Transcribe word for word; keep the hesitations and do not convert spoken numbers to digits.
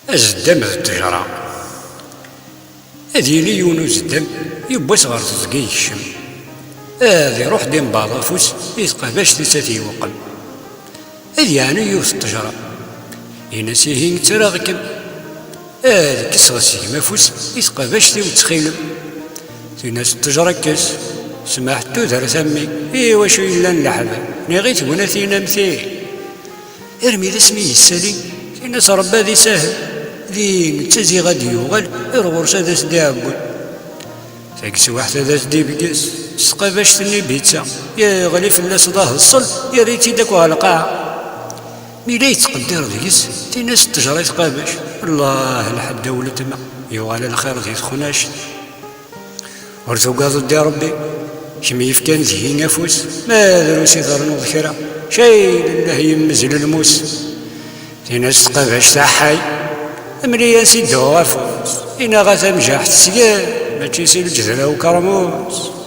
Azeddam d ttejra. Ad yili yiwen uzeddam, yiwwas ɣer teẓgi yekcem. Ad iruḥ d imbaḍ afus i tqabact-is ad t-yewqem. Ad yeɛnu yiwet ttejra. Yenna-s: "Ihi ttraɣ-kem." Ad kkseɣ seg-m afus i tqabact-iw ttxilem. Tin-as ttejra: "Kkes, smaḥ tudert a mmi, i wacu yellan leḥbab, niɣ i tegnatin am ti." Armi d asmi yessali, tin-as: "Rebbi ad isahel." Din d taziɣ ad d-yuɣal, ar ɣur-s ad as-d-iɛeggun. Tageswaḥt ad as-d-ibges s tqabact-nni bitta, yeɣli fell-as d aheṣṣel, yerra-tt-id akk ɣer lqaɛa. Mi la yettqeddir deg-s, tin-as ttejra i tqabact: "Allah, lḥedd a weltma, yuɣal lxir di texnact." Ur tugadeḍ di Rebbi, kemm yefkan deg-i afus, ma drus i ternuḍ kra, cay lillah yemmez lelmus. Tin-as tqabact: "Aḥay, mli-as idduɣ afus, inaɣ-at amjaḥ tesgan, mačči si lǧedra ukermus."